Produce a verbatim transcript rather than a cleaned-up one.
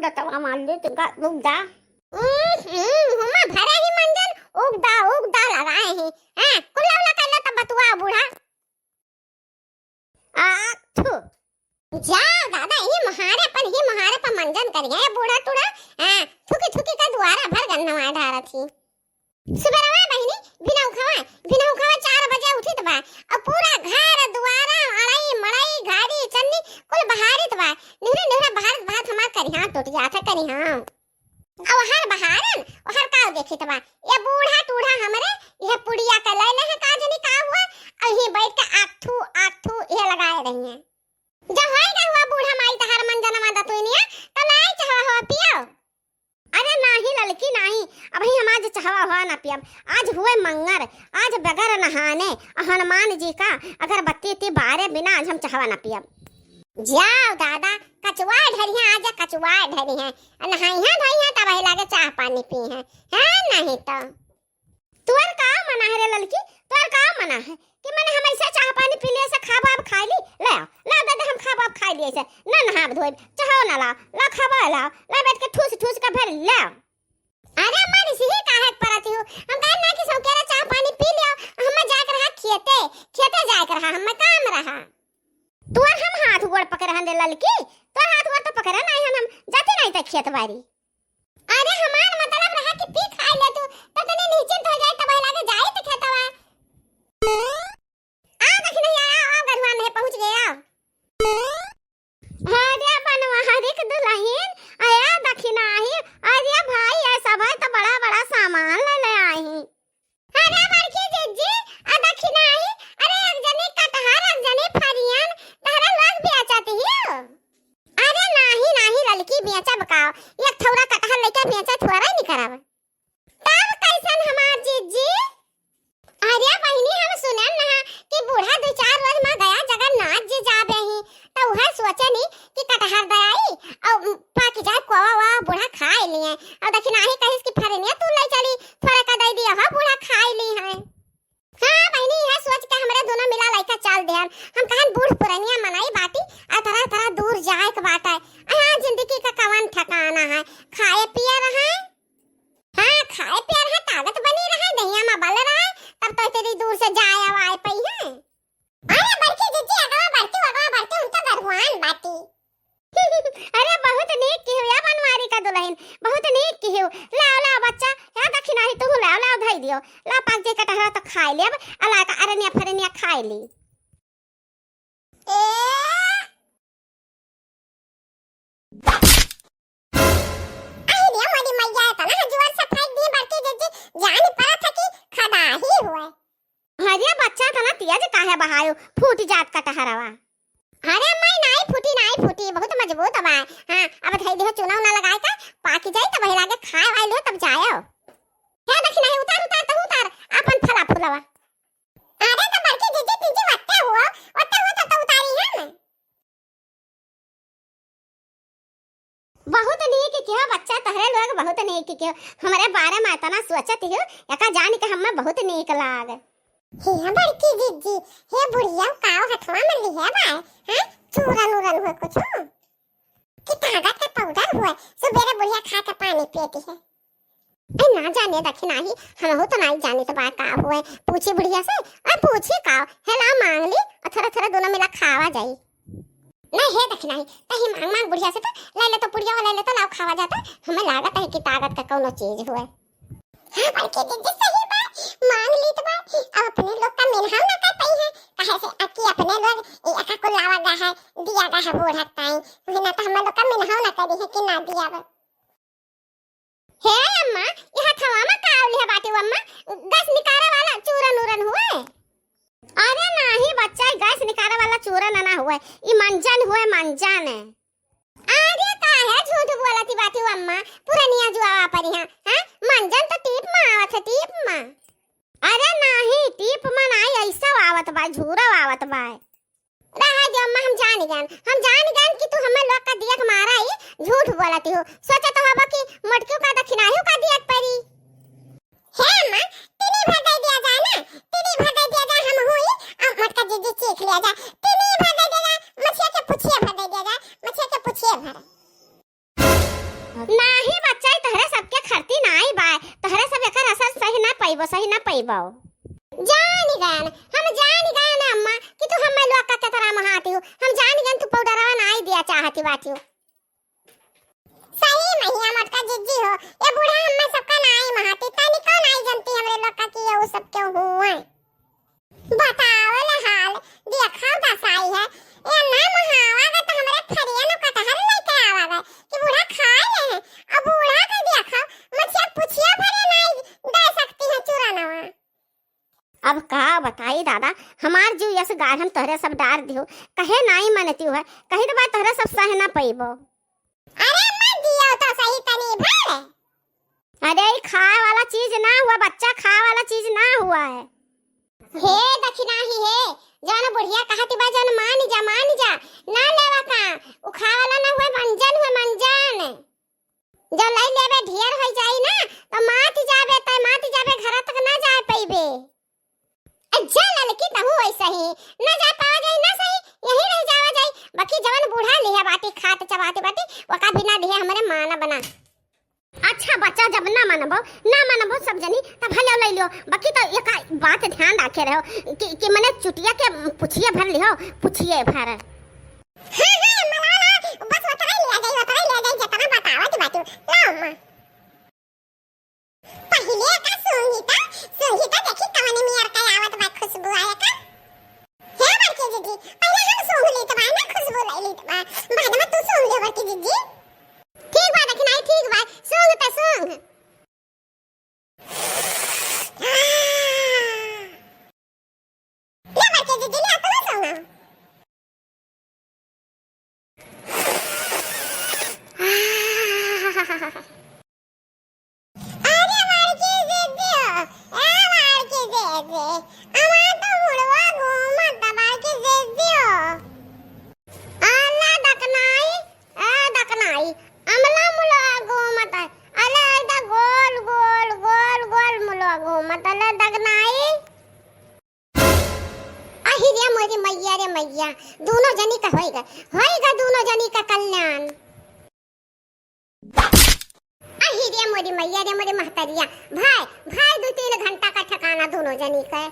दतवा मार ले तुमका, रुक जा। हम्म, हम्म, हुमा भरे ही मंजन, उगदा, उगदा लगाए ही। हैं, कुल्ला उल्ला कर ले तब बतुआ बूढ़ा। आ, थू। जा दादा, ही मोहारे पर, ही मोहारे पर मंजन करिहे, बूढ़ा टूढ़ा। हाँ, थुकी थुकी का दुआरा भर गन्नवा ढारत ही। सुबेरवा बहिनी, भिनौखवा, भिनौखवा चार बजे उठित बा, अउर पूरा घर, दुआरा, अड़ई, मड़ई, घारी, चन्नी, कुल बहारित बा। निहुरे, निहुरे बहारत, बहारत हमार करिहा टूट जात है, करिहा। अउर हर बहारन, ओहर का देखित बा? ये बूढ़ा टूढ़ा हमरे, यह पुड़िया के ले ले है, का जनी का हुआ, अउर ही बैठ के आथू, आथू, ये लगाए रही है। जब होई गए हुआ बूढ़ा माई तहार मंजनवा दतुइनिया, तो लाई चहवा हुआ पियो। अरे नाही ललकी नाही, अबही हम आज चहवा हुआ ना पियब। आज हुए मंगर, आज बगैर नहाने और हनुमान जी का अगरबत्ती उत्ती बारे बिना आज हम चहवा ना पियब। जाओ दादा, कचुआ ढरिया, आज कचुआ ढरिया, नहाई है धोई है, तब लागे चाह पानी पी है, है नहीं तो। तोर का मना है रे ललकी, तोर का मना है कि मने हम ऐसे चाह पानी पी लिए से खाब आब खाई ली, ले आओ, ला दे दे हम खाब आब खाई लिए से, ना नहाब धोइब, चाहो ना लाओ, ला खाबो लाओ, ला बैठ के ठूस ठूस के भर ले आओ। अरे अम्मा, रिसिही काहे के परत हो? हम कहन ना कि सौकेरा चाह पानी पी लियो, हमें जाए के रहा खेते, खेते जाए के रहा, हमें काम रहा। तोर हम हाथ गोड़ पकड़े हन रे ललकी, तोर हाथ गोड़ तो पकड़े नहीं हन हम, जाते नहीं ते खेत बारी। अरे हमार मतलब रहा कि पी खाई ले तू, तो तने निश्चिंत हो जाए, तब लागे जाए तो खेतवा। आ देखी नहीं आया, आ गरुआ में पहुँच गया। अरे बनवारी के दुल्हन, अरे दखिनाही, अरे भाई, ये सब है तो बड़ा बड़ा सामान ले ले आई। अरे बड़की जिज्जी, आ दखिनाही, अरे एक जनी कटहर, एक जनी फरियन, तहरा लोग बेचत हियो? अरे नाही, नाही ललकी, बेचब का? एक थौरा कटहर लेके बेचे थोड़ा नहीं करब। तब कैसन हमार जिज्जी? अरे बहिनी, हम सुनन रहा कि बूढ़ा दो चार रोज में गया जगन्नाथ जी जाबे ही, तो वह सोचे नी कि कटहर दयाई और पाकि जाए, कोवा वा बूढ़ा खाए लिए। और दखिनाही कहिस कि फरनिया तू ले चली, थोड़ा का दे दिया हो, बूढ़ा खाए ली है। हाँ बहिनी, यह सोच के हमरे दोनों मिला लइका चल देहन। हम कहन बूढ़ पुरनिया मनई बाटी, आ तरह तरह दूर जाए के बाटे। आ यहाँ जिंदगी का कवन ठिकाना है, खाए पिए रहे। हाँ, खाए पिए रहे, ताकत बनी रहे, दहिया में बल रहे, तब तो इतनी दूर से जाए आव आए पई है। अरे बड़की जिज्जी, अगवा बढ़ती, अगवा बढ़ती, हम तो गरुआन बाटी। अरे बहुत नीक किहु या बनवारी का दुल्हन, बहुत नीक किहु। लाओ, लाओ बच्चा, या दखिनाही तुहू लाओ, लाओ धई दियो। ला पाक जे कटहरा तो खाए लेब, अला का अरनिया फरनिया खाए ली। ए, आई रे मोरी मैया, इतना जोर से फेंक दी बड़की जिज्जी, जान परत है कि खदाही हुए। अरे बच्चा, इतना तेज काहे बहायो, फूट जात कटहरवा। अरे माई, नाई फूटी, नाई फूटी, बहुत मजबूत बा। हाँ, अब धई दिहो चूना उना लगाए का, पाकि जाई तब लागे खाए वाई लियो तब जायो। हे दखिनाही, उतार, उतार, तू उतार, अपन फला फूलवा। अरे तो बड़की जिज्जी, तिज्जी वत्ते हुआ, वत्ते हुआ तो, तो उतारी है ना। बहुत नीक किहो बच्चा, तहरे लोग बहुत नीक किहो। हमरे बारे में इतना सोचत हो, एका जान के हमें बहुत नीक लाग। हे बड़की जिज्जी, हे बुढ़िया, काव हथवा में लिहे बा, हैं? चूरन उरन हुए कुछ? कि ताकत का पाउडर हुए, सुबेरे बुढ़िया खा के पानी पीती है। ए, ना जाने दखिनाही, हमहू तो नाई जाने तो बा का हुए। पूछी बुढ़िया से, आ पूछी का, हे ला मांग ली, और थोड़ा थोड़ा दोनों मिला खावा जाई। नहीं हे दखिनाही, तही मांग मांग बुढ़िया से तो, ले ले तो पुड़िया ले ले तो लाओ खावा जाता, हमें लागत है कि ताकत का कौनो चीज हुए। हाँ, बड़की जिज्जी सही बा, मांग ली तो बा, अब अपने लोग का मिनहाव ना कर पाई है, काहे से अबकी अपने लोग ये एका कुल लावा गा है, दिया गा है बूढ़ा ताई, वही ना तो हम लोग का मिनहाव ना करी है कि ना दिया बा। हे अम्मा, यह थवा में का लिहा बाटे अम्मा? गैस निकारे वाला चूरन उरन हुए? अरे नाही बच्चा, ई गैस निकारे वाला चूरन ना हुए, ई मंजन हुए, मंजन। अरे काहे झूठ बोलती बाटे अम्मा, पुरनिया जुआवा परी हाँ, हाँ? मंजन तो टीप में आवत है, टीप में। अरे नाही, टीप में नाही, ऐसा आवत बा, झूरा आवत बा। रहा जो अम्मा, हम जान गन, हम जान गन कि तू हमें लोग का दिया के मारा ही झूठ बोलती हो। सोचत हबो कि मोटकियों का दखिनाहियों का दिया के परी। हे अम्मा, तिनी भर दे दिया जाए ना, तिनी भर दे दिया जाए, हम हुई, आ मोटका जिज्जी चीख लिया जाए, तिनी भर दे दिया जाए, मछिया के पुछिया भर दे दिया जाए, मछिया के पुछिया भर। पइबो, सही ना पइबो। जानि गएन, हम जानि गएन अम्मा कि तू हम्मे लोग का केतरा महातिउ। हम जानि गएन तू पाउडरवा नाहीं दिया चाहति बाटिउ। सही महिया मोटका जिज्जी हो, ए बूढ़ा हम्मे सबका नाहीं महाति, तनिको नाहीं जनती हमरे लोग का कि ए उ सब केउ हुए। बतावल हाल, देखा दसाई है। ए ना महावा गए तो हमरे थरिया में कटहर लेके आवा गए कि बूढ़ा खाए ले हैं। अब बूढ़ा के देखा, मछिया पुछिया भरे नाहीं दे सकती है चूरनवा। अब का बताई दादा, हमार जीव यस गाढ़न तोहरे सब डार दिहु, कहे नाहीं मनतिउ है, कही तो बात तोहरे सब सह ना पइबो। अरे अम्मा, दियो तो सही तनी भर। अरे, ई खाए वाला चीज ना हुआ बच्चा, खाए वाला चीज ना हुआ है। हे दखिनाही हे, जौन बुढ़िया कहति बा, जौन मानि जा, मानि जा, ना लेवा का, उ खाए वाला ना हुआ, मंजन हुआ, मंजन। जब लइ लेबे ढेर होइ जाई ना, तो माति जाबे, तै माति जाबे, घर तक ना जाए पइबे। ए, जा ललकी, तहू वइसे ही। ना जा पावा जाई, ना सही, यहीं रहि जावा जाई। बाकी जवन बूढ़ा लिहे बाटी, खात चबात बाटी, ओका बिना दिहे हमरे माना बना। अच्छा बच्चा, जब ना मनबो, ना मनबो सब जनी, तब भले लइ लियो। बाकी तो एक बात ध्यान राखे रहो कि, कि मने चुटिया के पुछिए भर लिहो, पुछिए भर। हाँ, हाँ, मलाला, बस ओतरे लिया जाई, ओतरे लिया जाई, जतना बतावत बाटू। लाओ अम्मा। पहिले का सूंघी त, सूंघी त देखी कवने नियर का आवत बा खुशबू आया का। हे बड़की दीदी, पहिले हम सूंघ ली त बा ना, खुशबू ले ली त बा। बाद में तू सूंघ ले बड़की दीदी। ठीक बा दखिनाही, ठीक बा, सूंघ त सूंघ। ले बड़की दीदी, ले तू सूंघ। अरे बड़की दीदी हो, ए बड़की दीदी, हमार तो मुड़वा घूमत बा बड़की दीदी हो। अल्ला दकनाई, ए दकनाई, अमला मुड़वा घूमत है। अल्ला ऐसा गोल, गोल, गोल, गोल मुड़वा घूमत, अल्ला दकनाई। अहि रे मोरी मैया रे मैया, दूनो जनी का होइगा, होइगा दूनो जनी का कल्याण। अहि रे मोरी मैया रे मोरी महतरिया, भाई, भाई दू तीन घंटा का ठिकाना दूनो जनी का।